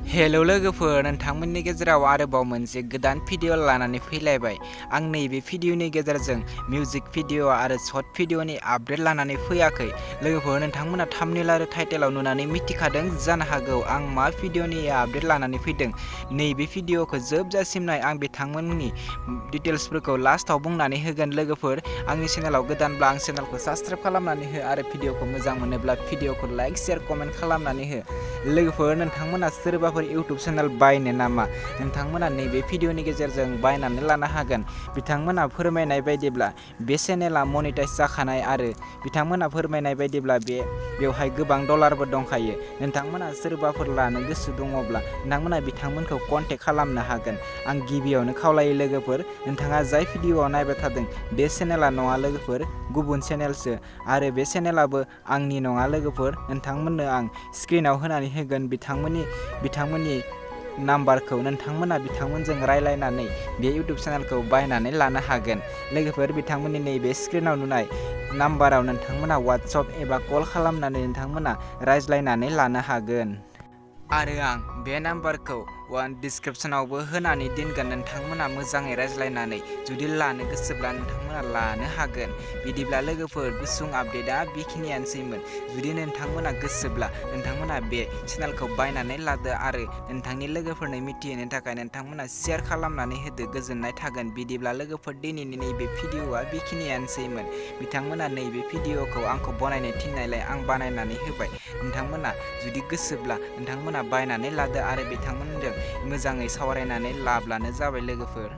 Hello लोगोफोर, नोंथांमोननि गेजेराव आरोबाव मोनसे गोदान भिडिअ लानानै फैलायबाय। आं नैबे भिडिअनि गेजेरजों मिउजिक भिडिअ आरो शर्ट भिडिअनि आपडेट लानानै फैयाखै। लोगोफोर, नोंथांमोना थाम्बनेल आरो टाइटेलाव नुनानै मिथिखादों जानो हागौ आं मा भिडिअनि आपडेट लानानै फैदों। नैबे भिडिअखौ जोबजासिम नाय, आं बिथांमोननि डिटेल्सफोरखौ लास्टआव बुंनानै होगोन। लोगोफोर, आंनि चेनेलाव गोदानब्ला आं चेनेलखौ साबस्क्राइब खालामनानै हो आरो भिडिअखौ मोजां मोनोब्ला भिडिअखौ लाइक शेयार कमेन्ट खालामनानै हो। लोगोफोर, नोंथांमोना सोरबाफोर इउटुब चेनेल बायनो नामा? नोंथांमोना नैबे भिडिअनि गेजेरजों बायनानै लानो हागोन। बिथांमोना फोरमायनाय बायदिब्ला बे चेनेला मनिटाइज जाखानाय आरो बिथांमोना फोरमायनाय बायदिब्ला बेवहाय गोबां डलारबो दंखायो। नोंथांमोना सोरबाफोर लानो गोसो दङब्ला नोंथांमोना बिथांमोनखौ कन्टेक्ट खालामनो हागोन। आं गिबियावनो खावलायो लोगोफोर, नोंथाङा जाय भिडिअआव नायबाय थादों बे चेनेला नङा लोगोफोर, गुबुन चेनेलसो आरो बे चेनेलाबो आंनि नङा लोगोफोर। नोंथांमोननो आं स्क्रिनाव होनानै होगोन बिथांमोननि नाम्बारखौ। नोंथांमोना बिथांमोनजों रायलायनानै बे इउटुब चेनेलखौ बायनानै लानो हागोन। लोगोफोर, बिथांमोननि नैबे स्क्रिनाव नुनाय नाम्बाराव नोंथांमोना वाट्सएप एबा कल खालामनानै नोंथांमोना रायज्लायनानै लानो हागोन। आरो आं बे नाम्बारखौ डिसक्रिपसनावबो होनानै दोनगोन। नोंथांमोना मोजाङै रायज्लायनानै जुदि लानो गोसोब्ला नोंथांमोना लानो हागोन। बिदिब्ला लोगोफोर, गुसुं आपडेटआ बेखिनियानोसैमोन। जुदि नोंथांमोना गोसोब्ला नोंथांमोना बे चेनेलखौ बायनानै लादो आरो नोंथांनि लोगोफोरनो मिथिहोनो थाखाय नोंथांमोना शेयार खालामनानै होदो। गोजोननाय थागोन। बिदिब्ला लोगोफोर, दिनैनि नैबे भिडिअआ बेखिनियानोसैमोन। बिथांमोना नैबे भिडिअखौ आंखौ बानायनो थिननायलाय आं बानायनानै होबाय। नोंथांमोना जुदि गोसोब्ला नोंथांमोना बायनानै लादो आरो बिथांमोनजों मोजाङै सावरायनानै लाब्लानो जाबाय लोगोफोर।